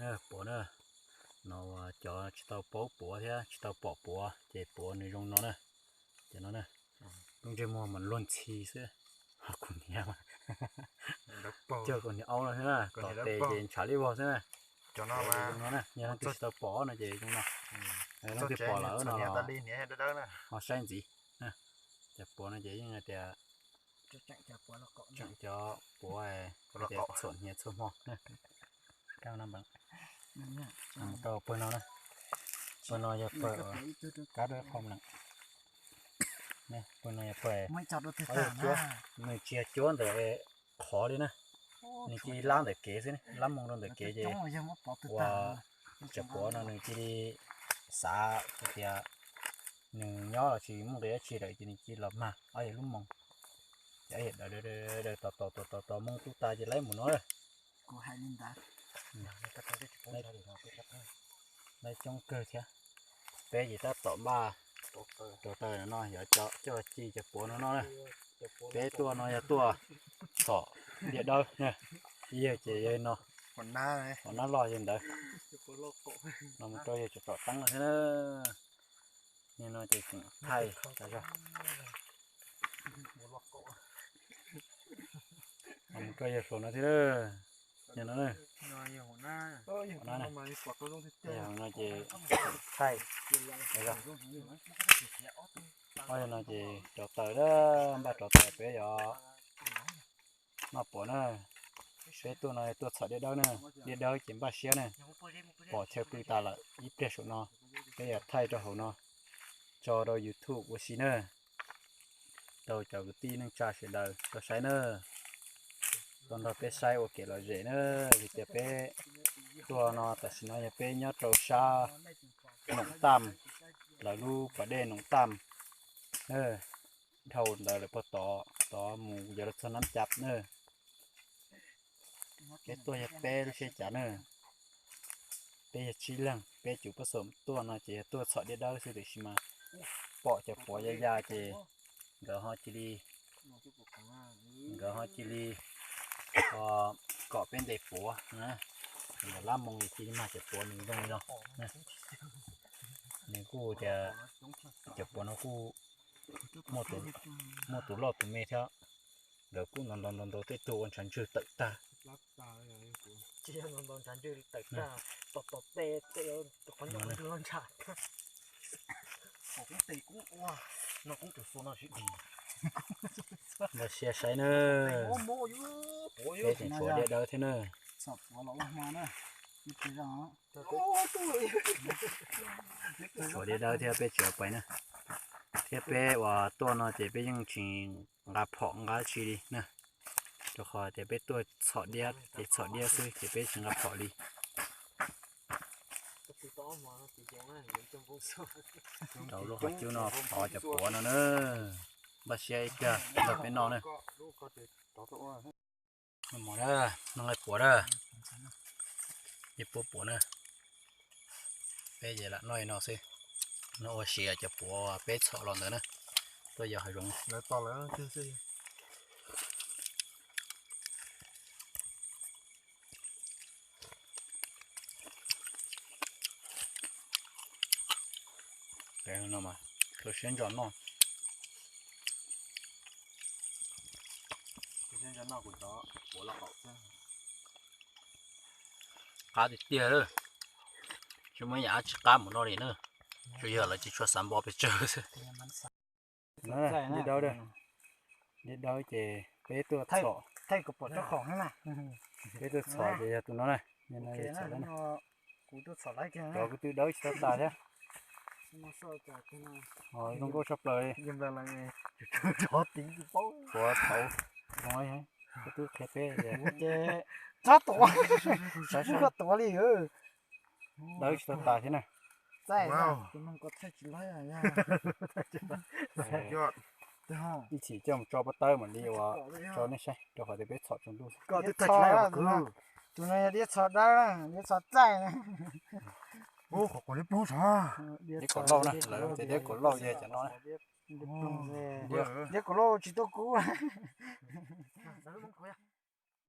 Puav na, no cov tsis tau paub puav thiab tsis tau pom puav ces puav nws zoo no na. Cov no na, lub ntsej muag mas luag ntxhi xwb. Ho kuv niam, cog kuv niam aub no xwb na, tom tes ces ntshav liab vog xwb na. Cov no na, yog leej twg tsis tau pom no ces zoo no. Leej twg pom lawm no los ho saib ntxiv. Cov puav no ces yeej hais tias tseem cov puav hais tias txhuam hniav txhua hmo. Mus rau pawg no na, pawg no yog pawg kab rau qhov lawm. Pawg no yog pawg, nws tsis yog cuab ntawm qhov li na, nws cia li lab ntawm kev xwb, lab moo rau ntawm kev ces ua cov puav no nws cia li xav hais tias nws nyob los tsis muaj nqis dab tsi lawm ces nws cia li los mag ob yam lub moo. Ces ob yam daws daws tos tos tos tos moo tu tas ces laib mus no. Laib coob kawg thiab. Peb ces tab tom npaj rau taws no yog coj ci cov puav no no na. Peb tuaj no yog tuaj txhom diav dawb na, yog ces yog no, qhov nab loj yog ntawd. No mus rau yog tsom teeb no thiab na. Yog no ces tseem thaij tas zog. No mus rau yog hluas no thiab na. Yog no, no ces thaij tas zog. Ob yog no ces rau taws, npaj rau taws peb yog noj puav na. Peb tuaj no tuaj txhom diav dawb na, diav dawb ces npaj siab na. Pom chaw pw tas lawm ib pliag saum no, peb yog thaij rau hauv no tso rau YouTube ua si na, rau cov kwv tij neej tsa sawv daws tau saib na, tau nrog peb saib ua kev lom zem na. Vim tias peb tuaj no tam sim no yog peb nyob rau sab Noom Tam, lawv lub pas dej Noom Tam, dhau ntawd lawm puag tod, tod mus yog rau txog Nab Cav na. Peb tuaj yog peb lub siab cav na, peb yog tsib leeg, peb cuv pab xom tuaj no ces yog tuaj txhom diav dawb xwb tiam sis mas pom cov puav ya ya ces nkawd ho cia li, nkawd ho cia li kom peb ntes puav na. Nkawd lab moo cia li mag cov puav nws zoo li no. Nws kuj tias cov puav no kuj muaj tus loj tus me thiab. Nkawd kuj ntaus ntaus ntaus ntaus tej tug ua ntshav ntswg tawm tag. Npaj siab saib na. Peb tseem tshuav diav dawb thiab na. Tshuav diav dawb thiab peb tsis pais na. Thiab peb uas tuaj no ces peb yeej tsis nqa phom nqa tsi li na, rau qhov tias peb tuaj txhom diav ces txhom diav xwb ces peb tsis nqa phom li. Rau lub qhov cub no thov cov puav no na, npaj siab ib pliag nrog peb noj na. Mov na, noj nqaij puav na, ib puab puav na. Peb ces lam noj li no xwb, noj ua si cov puav peb txhom los ntawd na, tuaj yos hav zoov. No mas rau siab ntso noj. Qab tiag tiag lawm, tsis muaj yam dab tsi qab mus no li na, tsuas yog lawv tsis tshua xav npo pes tsawg xwb. Diav dawb, diav dawb ces peb tuaj txhom, peb tuaj txhom ces yog tus no na, cov kuj twb dawb tsis tau tas thiab. Zoo nkauj tshaj plaws li. Tshuav thaum zoo, kuv twb qhia peb tias, txhob tuav, txhob tuav li, dawb tsis tau tas thiab na. Ib chim coj mus tso pob tawb mam li ua tso nej saib rau qhov tias peb txhom tsaus ntuj. Tus no yog diav txhom dawb, diav txhom txaij. Diav kaum lauj na, lawv tias diav kaum lauj yog cov no na. Diav kaum lauj tsis tuaj kub.